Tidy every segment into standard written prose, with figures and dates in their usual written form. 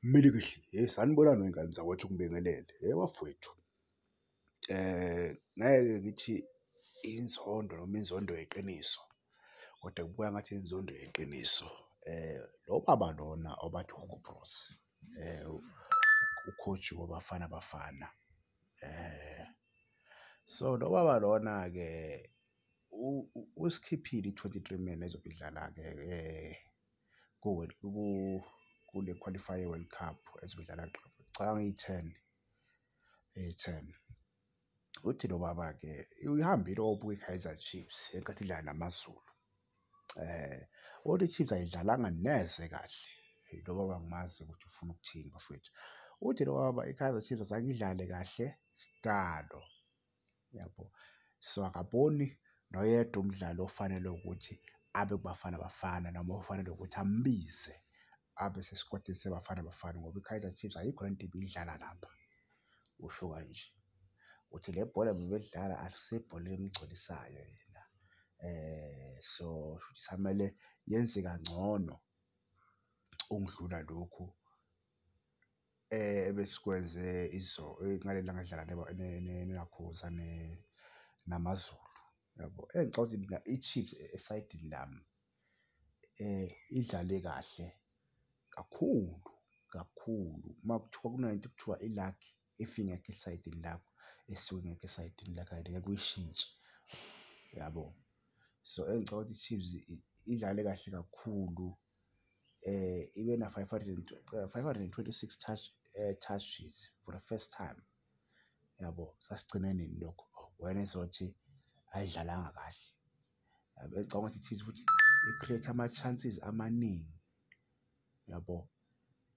Milikihli, hheyi sanibonani wey'ngane zakwethu ngibingelele, hhe bafowethu. Ngeke ngithi inzondo noma inzondo yeqiniso kodwa kubukeka ngathi inzondo yeqiniso. Lo baba lona obathi u-Hugo Broos, u-coach weBafana Bafana. So, lo baba lona-ke usikhiphile i-23 man ezobe idlala-ke kule qualify ye-World Cup ezobe idlala ngicabanga iyi-10, iyi-10. Uthi lo baba-ke uhambile wayobuka i-Kaizer Chiefs ngenkathi idlala naMaZulu. Uthi i-Chiefs ayidlalanga neze kahle. Hheyi, lo baba angimazi ukuthi ufuna ukuthini bafowethu. Uthi lo baba i-Kaizer Chiefs azange idlale kahle sidalo, yabo? So, akaboni noyedwa umdlalo ofanele ukuthi abe kuBafana Bafana noma ofanele ukuthi ambize abe sesikwadini seBafana Bafana ngoba i-Kaizer Chiefs ayikho lento ibidlala lapha, usho kanje. Uthi le bhola bebelidlala akusiyo ibhola elimgculisayo yena. So, shuthi kusamele yenze kangcono ukudlula lokhu ebesikwenze ngaleli langa sidlala nelakhuza naMaZulu, yabo? Engicabanga ukuthi mina i-Chiefs esayidini lami idlale kahle kakhulu, kakhulu. Uma kuthiwa kunento ekuthiwa i-luck, if ingekho esayidini lakho isuke ingekho esayidini lakho and ngeke uyishintshe, yabo? So, engicabanga ukuthi i-Chiefs idlale kahle kakhulu, ibe na-five hundred and 526 touch, touches for the first time, yabo? Sasigcine nini lokho? Wena ezothi ayidlalanga kahle, yabo? Engicabanga ukuthi i-Chiefs futhi i-create ama-chances amaningi, yabo?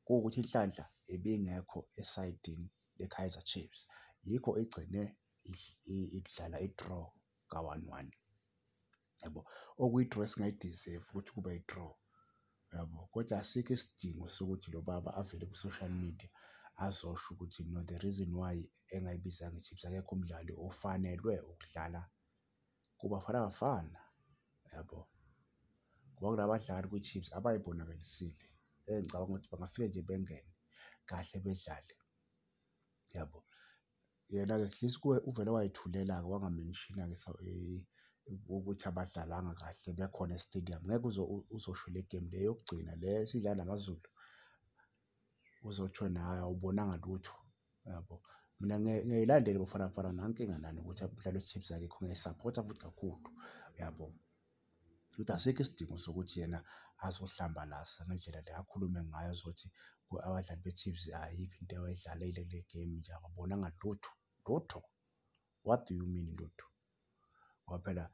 Kuwukuthi inhlanhla ibingekho esayidini le-Kaizer Chiefs, yikho igcine idlala i-draw ka-1-1, yabo? Okuyi-draw esingayi-deserve ukuthi kube i-draw, yabo? Kodwa asikho isidingo sokuthi lo baba avele ku-social media azosho ukuthi no, the reason why engayibizanga i-Chiefs akekho umdlali ofanelwe ukudlala kuBafana Bafana, yabo? Ngoba kunabadlali kwi-Chiefs abay'bonakalisile engicabanga ukuthi bangafike nje bengene kahle bedlale, yabo? Yena-ke at least kuwe uvele way'thulela-ke wanga-mention-a-ke ukuthi abadlalanga kahle bekhona e-stadium. Ngeke uze uzosho le game le yokugcina le esiyidlala naMaZulu, uzothiwa wena hhayi awubonanga lutho, yabo? Mina ngiyayilandela iBafana Bafana anginankinga nani ukuthi umdlali we-Chiefs akekho ngiyayisaphotha futhi kakhulu, yabo? Kodwa asikho isidingo sokuthi yena azohlambalaza ngendlela le akhulume ngayo azothi abadlali be-Chiefs ayikho into abayidlalile kule game nje ababonanga lutho, lutho. What do you mean lutho? Ngoba phela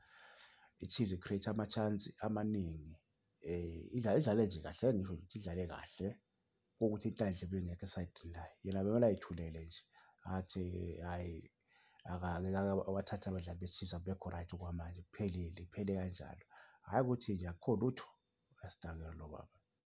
i-Chiefs i-create ama-chance amaningi, idlale idlale nje kahle, ngeke ngisho ukuthi idlale kahle kuwukuthi inhlanhla ibingekho esayidini layo. Yena bekumele ay'thulele nje athi hhayi angeke awathathe abadlali be-Chiefs abekho right okwamanje kuphelile, kuphele kanjalo. Hhayi ukuthi nje akukho lutho, uyasidakelwa lo baba.